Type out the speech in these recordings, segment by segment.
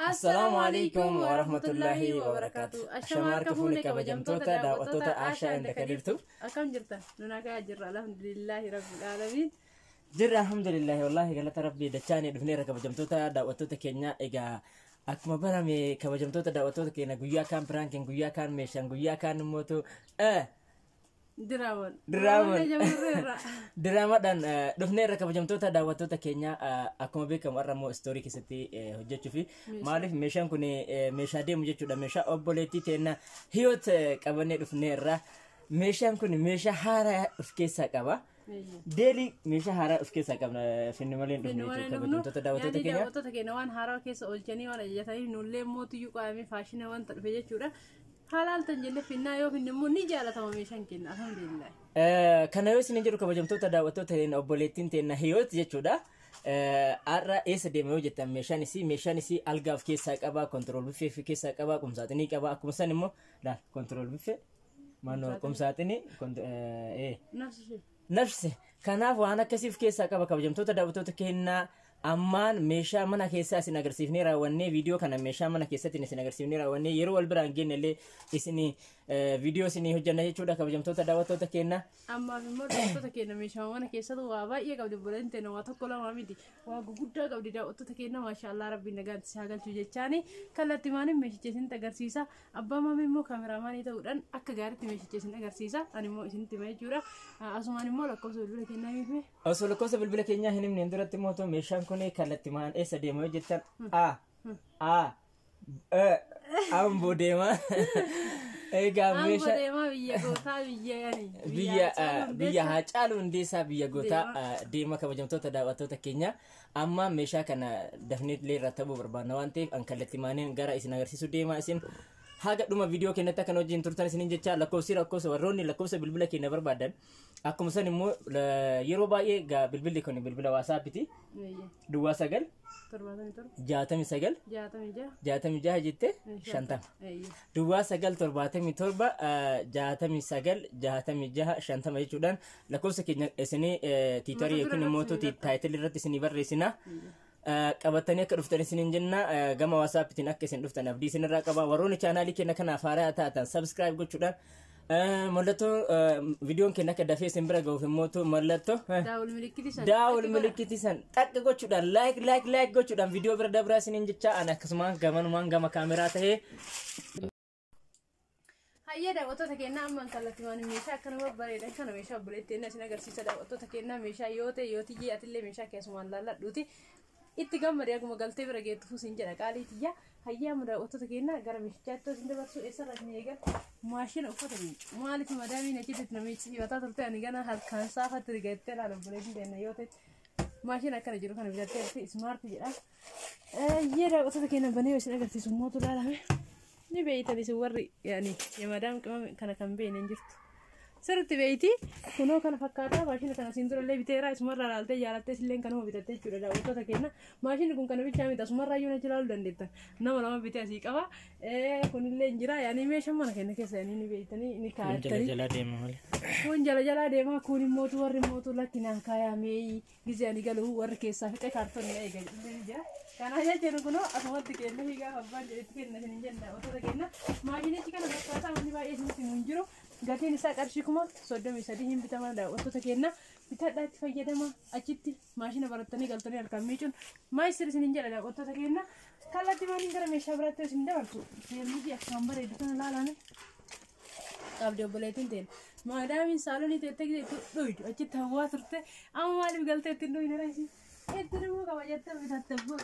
Assalaamu alaikum warahmatullahi wabarakatuh. Ashama harka fuune, kabajamtoota daawwattoota Ashaa inda Kadirtu. Akkam jirtan? Nu nagaa jirra, alhamdulillahi rabbil alamin. Jirra, alhamdulillahi, wallahi galata rabbii dachaanii dhufneerra, kabajamtoota daawwattoota keenya. Egaa akkuma barame, kabajamtoota daawwattoota keenya, guyyaa kaan prankiin, guyyaa kaan meeshaan, guyyaa kaan immootu Diraaman. Diraaman. Jamurreerra. Diraamaadhaan dhufneerra, kabajamtoota daawwattoota keenya. Akkuma beekamu har'a immoo istoorii keessatti hojjechuu fi maaliif meeshaan kun meeshaa deemu jechuudha, meeshaa obboleettii teenna Hiyoot qabannee dhufneerra. Meeshaan kun meeshaa haaraa of keessaa qaba. Daily meeshaa haaraa of keessaa qabna, finni malee hin dhufne jechuudha, kabajamtoota daawwattoota keenya. Daawwattoota keenya waan haaraa keessa oolchanii waan ajajataniif nullee mootuyyuu qaamee faashina wanta dhufe jechuudha. Haalaaltan jennee finnaa, yoo finne immoo ni jaalatama meeshaan keenya, alhamdulillah. Kana yoo isin jedhu, kabajamtoota daawwattoota keenya, obboleettiin teenna Hiyoot jechuudha. Har'a eessa deema yoo jettan, meeshaan isii algaa of keessaa qaba, control buffet of keessaa qaba, qumsaaxinii qaba. Akkuma san immoo laal, control buffet, mannoo, qumsaaxinii, Nafsi ishee. Nafsi kanaaf waan akkasii of keessaa qaba, kabajamtoota daawwattoota keenyaa. Ammaan meeshaa mana keessaa isin agarsiifnee raawwannee, viidiyoo kana meeshaa mana keessatti isin agarsiifnee raawwannee, yeroo wal biraan geenne illee isin viidiyoo isin hojjanna jechuudha, kabajamtoota daawwattoota keenyaa. Ammaaf immoo daawwattoota keenya, meeshaa mana keessatu waa baay'ee qabdi obboleettiin teenya, waa tokko lama miti, waa guguddaa qabdi daawwattoota keenya. Maashaallah, rabbiin nagaan si haa galchu jechaani kallattii maaniin meeshicha isinitti agarsiisa. Abbaa maamii immoo kaameraamaanii ta'uudhaan akka gaariitti meeshicha isin agarsiisa, ani immoo isinitti hima jechuudha. Asumaan immoo lakkoofsa bilbila kennaa himee. Osoo lakkoofsa bilbila keenyaa hin himneen duratti immoo meeshaan kun kallattii maan eessa deema yoo jettan, A A E Amboo deema. Egaa Amboo meeshaa deemaa, biyya gootaa, biyya yani biyya Haacaaluu Hundeessaa, biyya gootaa deema, kabajamtoota daawwattoota keenya. Amma meeshaa kana dafnee illee irraa ta'uu barbaadna waan ta'eef, an kallattii maaniin gara isin agarsiisuu deema. Isin haga dhuma viidiyoo keenyatti akkan wajjin turtan isiniin jecha. Lakkoofsi warroonni lakkoofsa bilbila keenya barbaadan, akkuma san immoo yeroo baay'ee gaa bilbilli kun bilbila WhatsAppiti, 09 77 69 66 66 jette 50, 09 77 69 66 50 jechuudhaan lakkoofsa keenya isinii tiitarii yookiin immoo title irratti isinii barreessina. Qabatanii akka dhuftan isiniin jenna. Gama WhatsAppitiin akka isin dhuftan abdii isinirraa qaba. Warroonni chaanaalii keenya kanaaf haaraa taatan subscribe gochuudhaan, mallattoo viidiyoon keenya akka dafee isin bira ga'uuf immoo mallattoo daawul milikitii san daawul milikitii san xaqqa gochuudhaan, like like like gochuudhaan viidiyoo bira dabraa isiniin jecha. Ani akkasumaan gamanumaan gama kaameraa tahee Hayyee daawwattoota keenyaa, ammaan kallattii waan meeshaa akkana babbareedan kana, meeshaa obboleettii isin agarsiisa. Daawwattoota keenyaa, meeshaa yoo ta'e yoo tiyyee atillee meeshaa keessumaan laalladhuuti itti gammadee akkuma galtee bira geettu siin jedha, qaalii tiyya. Hayyee, amma daawwattoota keenyaa gara meeshichaatti isin dabarsu. Eessarraa isin eegal? Maashina uffata miicu. Maaliif madaamiin achitti na miiccisiifataa turte, ani gana harkaan saafatti rigattee laala. Obboleettiin teenya yoo ta'e maashina akkana jiru kana bitattee, smart jedha. Hayyee daawwattoota keenya, banee isin agarsiisu mootu laalame. Ni beeytan isin warri yaani የማዳም ቅመም kana kan beekne hin jirtu. Sirriitti beeyti. Kunoo kana fakkaata. Maashina kana siin durallee biteera, isumarraa laaltee jaalattee illee kanuma bitattee jechuudha, daawwattoota keenya. Maashinni kun kana bichaa miti, asumarraa iyyuu na ilaaluu dandeettan. Nama lama bitee asii qaba. Kunillee hin jira. Yaani meeshaan mana keenya keessa yaani ni beeytanii ni kaa'attanii. Jala deema malee. Kun jala jalaa deemaa, kun immootu warri immootu lakki naan kaayamee gizee ani galu warri keessaa fixee kaartoonni na eega jedhee jira. Kana jechuun kunoo asumatti kennee gaafa abbaan jedhetti kenna isin jenna, daawwattoota keenya. Maashinichi kana fakkaataa, wanni baay'ee isinitti himu hin jiru. Gatiin isaa qarshii 33,000 hin bitama, daawwattoota keenya. Bitadhaa, itti fayyadama, achitti maashina barattanii galtanii harkaan miicuun maayistir isin jedha, daawwattoota keenya. Kallattii maaliin gara meeshaa biraatti isin dabarsu? Feermuzii akkaan bareedu kana laalame. Qabdi obboleettiin ta'e maadaamiin saalonii teettee itti dhuydu achitti hawwaa turte, amma maaliif galtee ittiin dhuyne reesi itti dhumuu qaba jettee bitatte boo.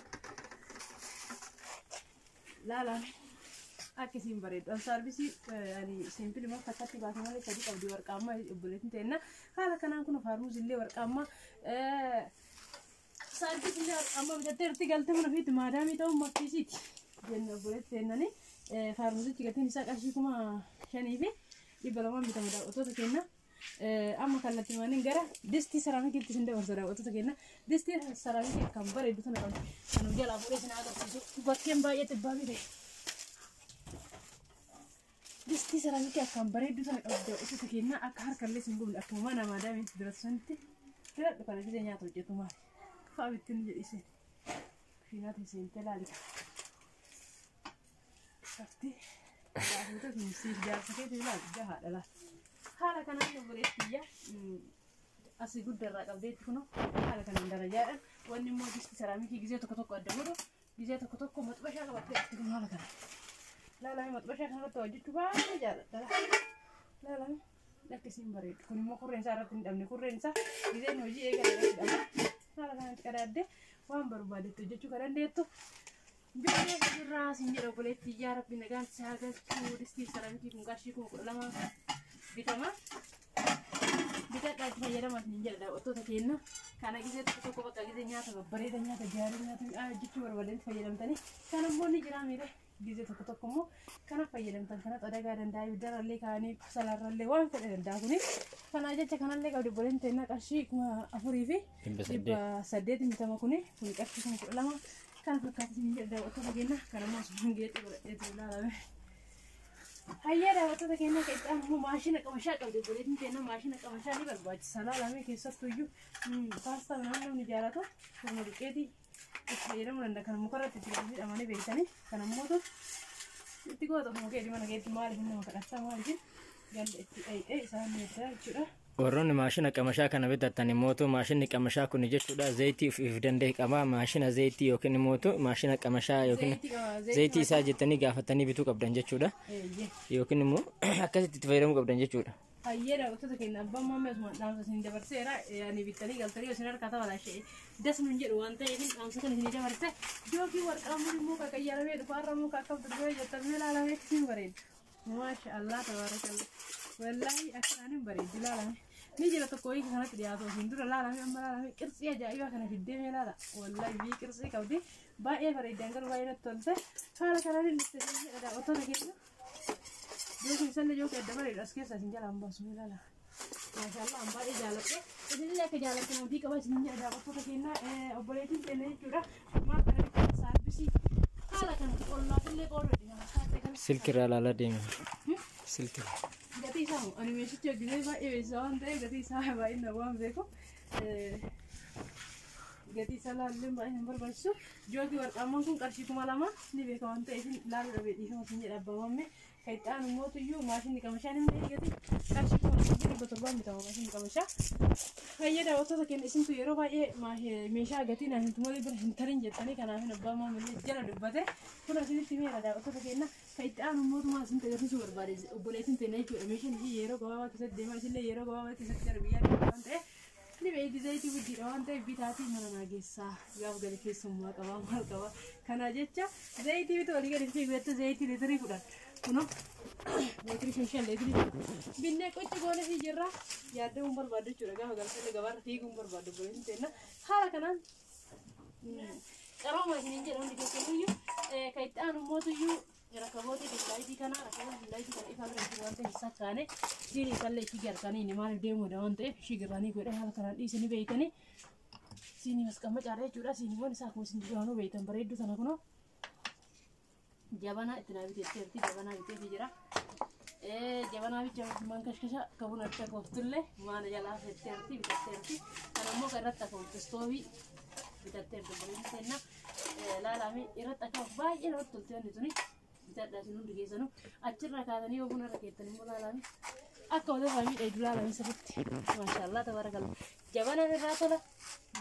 Laalame akka isiin bareedu. An saarbisii ani simple ma takkatti baase malee sadi qabdi, warqaammaa obboleettiin ta'enna. Haala kanaan kun faarmuus illee warqaammaa, saarbisii illee warqaammaa bitattee irratti galtee mana ofiitti maadaamii ta'uun maffiisiiti jenna obboleettii ta'ennani. Faarmusichi gatiin isaa qarshii 5200n bitama, daawwattoota keenya. Amma kallattii maaniin gara distii seraamikiitti isin dabarsa, daawwattoota keenya. Distii seraamikii kan bareedu tana qabdi. Kan jalaa fuudhee isin agarsiisu. Bakkeen baay'ee xibbaa miti. Distii seraamikii akkaan bareeddu tana qabdi, daawwattoota keenya. Akka harkallee isin gubne, akkuma mana maadaamiin diratu sanitti filadhu. Kana gisee nyaata hojjetu maali? Fa'aa bittin jedhise. Kushiinaa seentee laali. Safti. Gaafa siif jaarsa keetii ilaali jahaadha laal. Haala kanaan obboleettiyya asii guddarraa qabdeetti kunoo haala kanaan darajaadhaan wanni immoo disti seraamikii gizee tokko tokko adda godhu gizee tokko tokko maxxashaa qabattee dhufti kun haala kanaan. Laalame maxxashaa kanarratti hojjechuu baay'ee jaalladha. Laalame akka isiin bareedu kun immoo kurreen isaa irratti hin dhabne kurreen isaa gizeen hojii eegale irratti dhabne haala kanatti qadaaddee waan barbaadetti hojjechuu kan dandeettu. Biyya jirraa siin jedha obboleettii yaa rabbi nagaan si haa galchuu distii seraamikii kun qarshii 12,000 bitama. Bitadhaa itti fayyadamaa siin jedha daawwattoota keenya. Kana gisee tokko tokko bakka gisee nyaata babbareeda nyaata gaarii nyaata mi'aa hojjechuu barbaadanitti fayyadamtanii kan immoo ni jira miidha. Gisee tokko tokko immoo kana fayyadamtan kana xadagaa danda'a ibiddarrallee kaa'anii kusalarrallee waan fedhe danda'a kuni. Kanaa jecha kanallee qabdi obboleen teennaa qarshii 4,800 bitama kuni kun qarshii 12,000 kana fakkaata siin jedha daawwattoota keenya. Kana immoo asumaan geexii godhadheetu ilaalame. Hayyaa daawwattoota keenya kan itti aanu maashina qamashaa qabdi obboleettiin keenya maashina qamashaa ni barbaachisa laalame keessattuyyuu paastaa midhaan namni jaalatu furma duqeetii itti fayyadamuu danda'a kan mukarratti itti hidhamanii beektanii kan ammoo itti goota ofuma keetii mana keetti maaliif nama kadhataa maaliif ganda itti dhayxee isaan meeshaa jechuudha. Warroonni maashina qamashaa kana bitatan immoo maashinni qamashaa kun jechuudha zayitii of danda'e qaba. Maashina zayitii yookiin immoo maashina qamashaa yookiin zayitii isaa jettanii gaafatanii bituu qabdan jechuudha. Yookiin immoo akkasitti itti fayyadamuu qabdan jechuudha. Hayyee daawwattoota keenya abbaan maammee osuma dhaamsa isin dabarseera. Ani bittanii galtanii isin harkaa taphataa ishee das nun jedhu waan ta'eef dhaamsa kana isin dabarse. Jookii warqaamuun immoo qaqayyaramee dhufaarra immoo akkam turbee jettamee ilaalamee isin bareeda. Maasha Allah tabaarakallah. Wallaahi akkanaan hin bareeddi ilaalame. Ni jira tokko wayii kanatti dhiyaatu isin dura ilaalame amma ilaalame qirtsii ajaa'ibaa kana fiddee mee ilaala. Wallaahi biyyi qirtsii qabdi. Baay'ee bareeddi hangalu baay'ee natti tolte. Haala kanaan hin dhufte daawwattoota keenya. Jookii isallee jookii adda bareedu as keessa isin jalaan baasu mee ilaala. Maashaallah an baay'ee jaalladhe. Isinillee akka jaallattan abdii qaba isin jedha daawwattoota keenya obboleettiin keenya jechuudha. Maal kana bitaa saarbisii haala kana qollaafillee qooduu kana. Silkirraa ilaalaa deema. Silkirraa. Gatii isaa ani meeshichi hojjetee baay'ee beeksisa waan ta'eef gatii isaa baay'ina waan beeku. Gatii isaa laalleen baay'ee hin barbaachisu. Jookii warqaammaan kun qarshii 2,000 ni beeka waan ta'eef laaluu dhabee dhiifama isin jedha abbaa maammee. Kan itti aanu mootuyyuu maashinni qamashaan hin beekati qarshii 2,700 bitama maashinni qamashaa. Fayyada daawwattoota keenya isintu yeroo baay'ee meeshaa gatii naan hin malee bira hin tarin jettanii kanaaf hin abbaa maamillee jala dubbate kun asinitti meera daawwattoota keenya kan itti aanu mootummaa isin agarsiisuu barbaade obboleettiin teenya jechuudha. Meeshaan ishii yeroo gabaabaa keessatti deemaa isillee yeroo gabaabaa keessatti gara biyyaa deemaa waan ta'eef ni beekti zayitii guddiidha waan ta'eef bitaatii mana naa geessaa gaaf gadi keessummaa qabaa maal qabaa kana jecha zayitii bitu walii gadi fiiguu jettu zayitii liitirii 10 kunoo leetirii 5 leetirii binnee qochi goone fi jirra yaaddamuun barbaaddu jechuudha gaafa galfallee gabaarra fiiguun barbaaddu obboleettiin teenya haala kanaan qarooma isiniin jedha hundi keessaniyyuu kan itti aanu mootuyyuu rakabootii billaayitii kana rakabootii billaayitii kana ifaa bira jiru waan ta'eef sakkaane siinii isallee ishii garkanii maaliif deemuudha waan ta'eef ishii girranii godhee haala kanaan dhiisanii beeytanii siinii masqammacaadha jechuudha siiniiwwan isaa akkuma isin duraanuu beeytan bareedduu sana kunoo jabanaa itti naa biteetteerti jabanaa biteefi jira. Jabanaa bicha mankashkasha kabun akka kooftullee maana jalaa fetteerti bitatteerti kan ammoo kan irratti akka istoobii bitatteerti obboleettiin teenya laalame irratti akka baay'ee namatti tolti wanni tuni bitadhaa isin hundi keessanuu achirraa kaatanii yoo buna irra keettan immoo laalame akka walirraa miidhagdu laalame sirriitti maashaallah tabaarakalla jabanaan irraa tola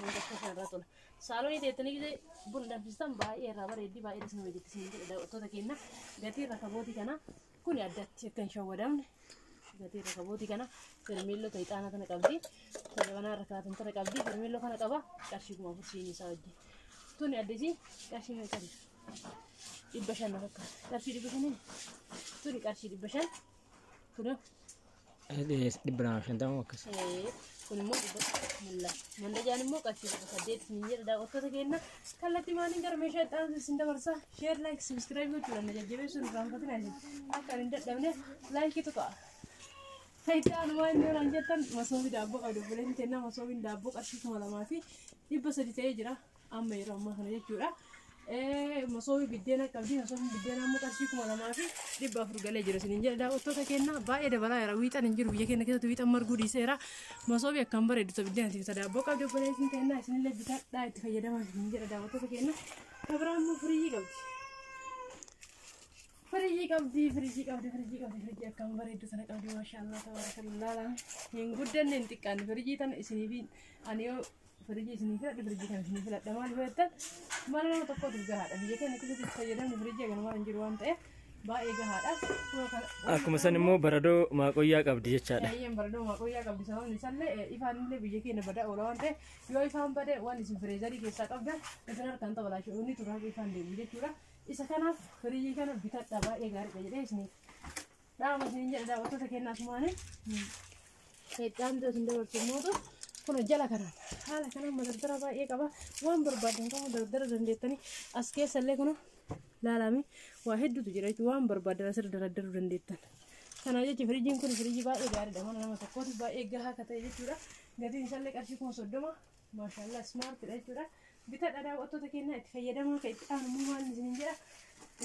mankashkashaan irraa tola saalonii teettanii gisee buna danfistan baay'ee irraa bareeddi baay'ee isin hojjetti isin jedha daawwattoota keenya gatii rakabootii kana kuni addatti akka hin shawwadamne gatii rakabootii kana fermeelloo ta'e ixaana kana qabdi jabanaa irra kaatan tana qabdi fermeelloo kana qaba qarshii 4,000 siinii isaa wajjin tuni addisii qarshii meeqa 500 na fakkaata qarshii 500 tuni qarshii 500 tuni 250 akkas. Kun immoo 100 mandajaan immoo qarshii 800 isin jedha daawwattoota keenya kallattii maaliin gara meeshaa itti aansu isin dabarsa sheer laayik subscribe gochuudhaan na jajjabeessuun irraanfatina isin akka hin dadhabne laayikii tuqaa. Itti aanu waan inni waan jettan masoobii daabboo qabdu obboleettiin teenya masoobiin daabboo qarshii 2,300 ta'ee jira amma yeroo ammaa kana jechuudha. Masoobii biddeena qabdi masoobiin biddeena ammoo qarshii 2,400 galee jira isiniin jedha daawwattoota keenya baay'ee dabalaa jira wiixan hin jiru biyya keenya keessatti wiixan marguu dhiiseera masoobii akkam bareeddu ta'e biddeena tiifta daabboo qabdi obboleettiin teenya isinillee bitadhaa itti fayyadamaa isiniin jedha daawwattoota keenya kabiraan immoo firiyyii qabdi. Firiyyii Firijii qabdi, firijii qabdi, firijii qabdi, firijii akkam bareeddu sana qabdi, maashaallah tabarakallah. Hin guddanne hin xiqqaanne firijii tana isiniif ani yoo firijii isinii filadhe firijii kana isinii filadha. Maaliif jettan mana nama tokkootiif gahaadha. Biyya keenya keessatti itti fayyadamni firijii haganumaan hin jiru waan ta'eef baay'ee gahaadha. Akkuma san immoo baradoo maaqoyyaa qabdi jechaadha. Eeyyeen baradoo maaqoyyaa qabdi sababni isaallee ifaan illee biyya keenya badaa oola waan ta'eef yoo ifaan bade waan isin fireezarii keessaa qabdan isin harkaan taphalaa inni turaa ifaan deemu jechuudha. Isa kanaaf firijii kana bitadha baay'ee gaariidha jedhee isiniif dhaama isiniin jedha daawwattoota keenyaa asumaanii. Heddaan isin dabarsu immoo kun jala kanaan haala kanaan madardara baay'ee qaba waan barbaadan qabu dardara dandeettanii as keessa illee kun laalami waa hedduutu jira jechuudha waan barbaadan asirra dardaruu dandeettan. Kana jechuun firijiin kun firijii baay'ee gaariidha mana nama tokkootiif baay'ee gahaa akka ta'e jechuudha. Gatiin isaallee qarshii 30,000 maashaallah ismaartidha jechuudha. Bitadha daawwattoota keenyaa itti fayyadamaa kan itti aanu immoo maal isiniin jedha.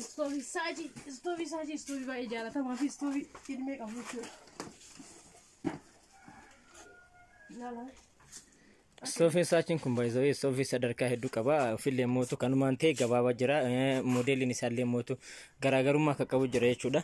Istoovii saajii istoovii saajii istoovii baay'ee jaalatamaa fi istoovii ilmee qabu jechuudha. Laalame. Istoofiin saachiin kun baay'ee istoofii sadarkaa hedduu qaba. Ofillee mootu kanumaan ta'e gabaabaa jira. Moodeeliin isaallee mootu garaagarummaa akka qabu jira jechuudha.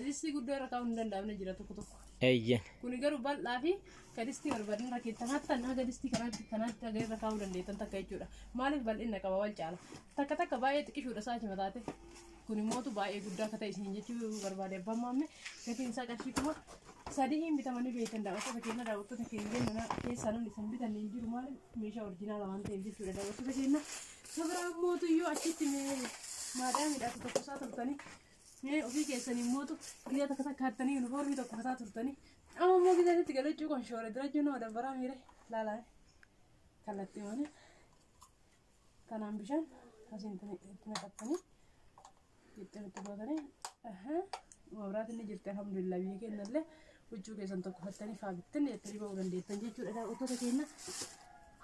Distii guddoo irra kaa'uun hin danda'amne jira tokko tokko. Eeyyen. Kuni garuu bal'aa fi ka distii barbaadan irra keettan hattan haga distii kanaatti kanaatti haga irra kaa'uu dandeettan takka jechuudha. Maaliif bal'ina qaba wal caala. Takka takka baay'ee xiqqishuudha saachi mataate. Kun immootu baay'ee guddaa akka ta'e isin jechuu barbaade abbaan maamme gatiin isaa qarshii 3000 bitamanii beektan daawwattoota keenya daawwattoota keenya keessaa namni isin bitan hin jiru maaliif meeshaa orjinaala waan ta'eef jechuudha daawwattoota keenya. Sabiraan mootuyyuu achitti maadaa midhaatu tokko isaa turtanii mee ofii keessanii mootu gizee takka takka hattanii yuunifoormii tokko fataa turtanii amma immoo gizee asitti galachuu kun shoore dirachuu nama dabbaraa miire laalaa kallattii malee kanaan bishaan asiin itti naqattanii itti gootanii mabraatiin ni jirti alhamdulillah biyya keenyallee huccuu keessan tokko fattanii faabittan jettanii ba'uu dandeettan jechuudha daawwattoota keenya.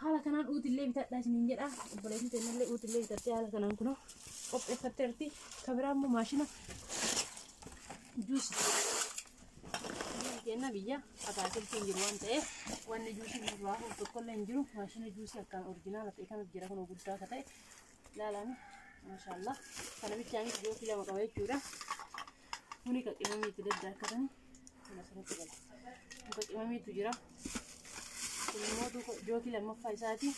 Haala kanaan uutillee bitadhaa isiniin jedha obboleettiin teennallee uutillee bitattee haala kanaan kunoo qopheeffatteerti. Kabiraa immoo maashina juusii kenna biyya akaakiltiin jiru waan ta'eef wanni juusii nurraa hafu tokkollee hin jiru maashina juusii akkaan orjinaala ta'e kanatu jira kunoo guddaa akka ta'e ilaalame maashaallah kana bichaan jookii lama qaba jechuudha. Kuni ka qimamii itti daddaakkatanii kana asirratti gala. Muka qimamiitu jira. Kun immoo jookii lammaffaa isaati.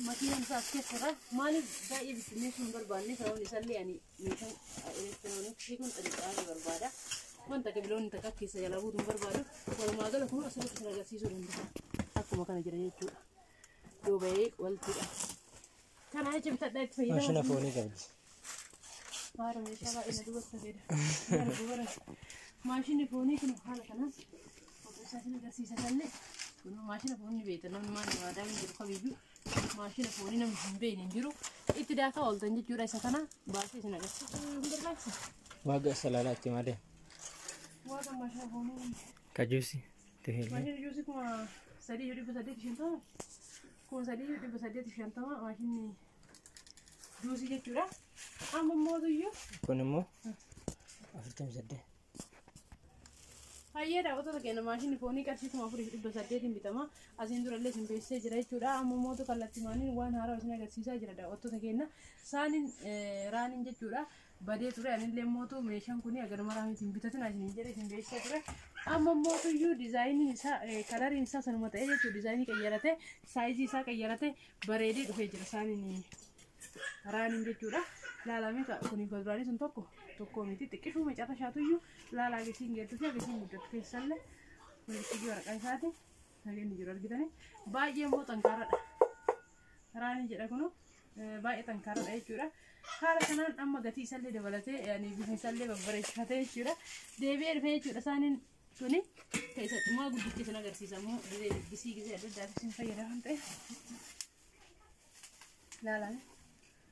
Makiinaan isaa as keessarra maaliif baay'ee bittinneessuu hin barbaanne sababni isaallee ani meeshaan elektirooniksii kun xinxaanii barbaada. Wanta akka biloonni takka keessa jala buutu hin barbaadu. Walumaa gala kun asirratti isin agarsiisuu danda'a. Akkuma kana jira jechuudha. Yoo ba'ee waltidha. Kana jecha bitadhaa itti fayyadama. Maashina foonii qabdi. Haala meeshaa baay'ee na dubarta fedha. Maashinni foonii kun haala kanaan foto isaa isin agarsiisa kallee. Kun maashina foonii beektan namni maal waadaa hin jiru kamiyyuu maashina foonii namni hin beekne hin jiru. Itti daakaa ooltan jechuudha isa kana baasee isin agarsiisa. Hin barbaachisa. Waaqa salaalaatti malee. Waaqa maashina foonii. Ka juusii. Maashinni juusii 3850. 3850 maashinni juusii jechuudha. Amma mootuyyuu. Kun immoo 48. Hayyee daawwattoota keenya maashinni foonii qarshii 4800 bitama. Asiin durallee isin beeksisee jira jechuudha. Amma mootu kallattii maaniin waan haaraa isin agarsiisaa jira daawwattoota keenya. Saaniin raaniin jechuudha. Badee ture anillee mootu meeshaan kun agaruma raamitiin hin bitatin isin jedhe isin beeksisee ture. Amma mootuyyuu diizaayiniin isaa kalariin isaa sanuma ta'ee jechuudha. Diizaayinii qayyarate saayizii isaa qayyarate bareedee dhufee jira saaniin raaniin jechuudha. Laalamee kun duraanii sun tokko tokko miti xiqqishuu macarra shaatuyyuu laalaa gasiin geettuu fi gasiin guddattu keessallee walitti waraqaa isaati nageenyi jiru argitanii baay'ee immoo xankaaradha. Raanii jedha kunu baay'ee xankaaradha jechuudha. Haala kanaan amma gatii isaallee dabalatee yaani bifa isaallee babbareeffatee jechuudha. Deebi'ee dhufee jechuudha isaaniin kuni keessa dhumaa guddicha isin agarsiisa immoo gisee gisii gisee adda addaaf isin fayyada waan ta'eef. Laalame.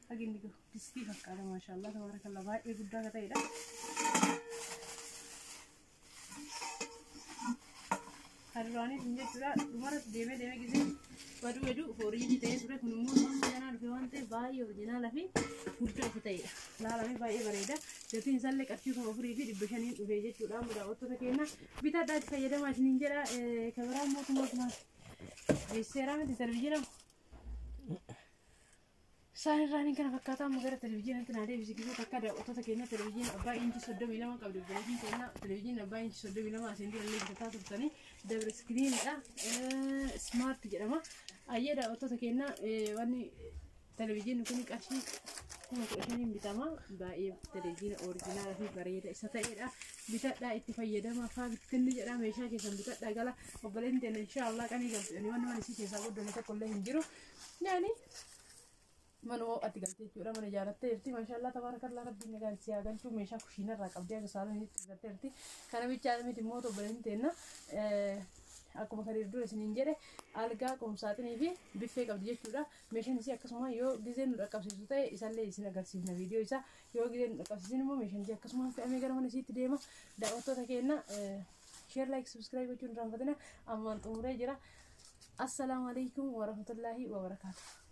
Haginni gahu distii fakkaata maashaallah tabaarakallaa baay'ee guddaa akka ta'edha. Kan duraanii sun jechuudha dhumarratti deemee deemee gisee baduu baduu fooriyyii ta'ee ture kun immoo amma janaa dhufe waan ta'eef baay'ee orjinaala fi guddaa akka ta'edha. Laalamee baay'ee bareeda. Gatiin isaallee qarshii 4500 dhufee jechuudha. Amma daawwattoota keenya bitadhaa itti fayyadamaa isiniin jedha. Kabiraa mootummaa kanaa beeksiseeraa miti televizyiina. Isaan irraan kana fakkaata. Amma gara televizyiinatti naa deebisi gisee takka. Daawwattoota keenya, televizyiina abbaa inchi 32 qabdi obboleettiin keenya. Televizyiina abbaa inchi 32 asiin dura illee bitataa turtanii, double screeniidha, smart jedhama. Ayyee daawwattoota keenya, wanni televizyiinni kun qarshii 15,000 bitama. Baay'ee televizyiina original fi bareeda isa ta'edha. Bitadhaa, itti fayyadama faa bittinni jedha. Meeshaa keessan bitadhaa gala. Obboleettiin teenya inshaallah qanii galtu. Wanni mana isii keessaa guddoon tokko illee hin jiru. Yaani manuma ati galtee jechuudha, mana ijaarrattee jirti. Maashaallah, tabaarakallaa, rabbiin nagaan si haa galchuu. Meeshaa kushiinarraa qabdee akka saalonitti galteerti. Kana bichaa miti immoo, obboleettiin teenya akkuma kan dura isiniin jedhe algaa, qumsaaxinii fi biffee qabdi jechuudha. Meeshaan isii akkasuma yoo gizeen nu dhaqqabsiisu ta'e isallee isin agarsiifna viidiyoo isaa. Yoo gizeen nu dhaqqabsiisin immoo meeshaan isii akkasuma fe'amee gara mana isiitti deema. Daawwattoota keenya, share, like, subscribe gochuun irraanfatina. Ammaan xumuree jira. Assalaamu alaikum warahmatullaahi wabarakaatu.